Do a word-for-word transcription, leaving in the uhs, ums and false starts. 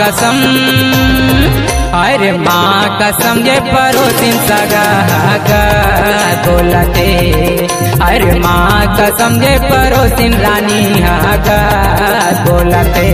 कसम, अरे माँ कसम, ये परोसिन सगा हा का बोलथे। अरे माँ कसम, ये परोसिन रानी हा का बोलथे।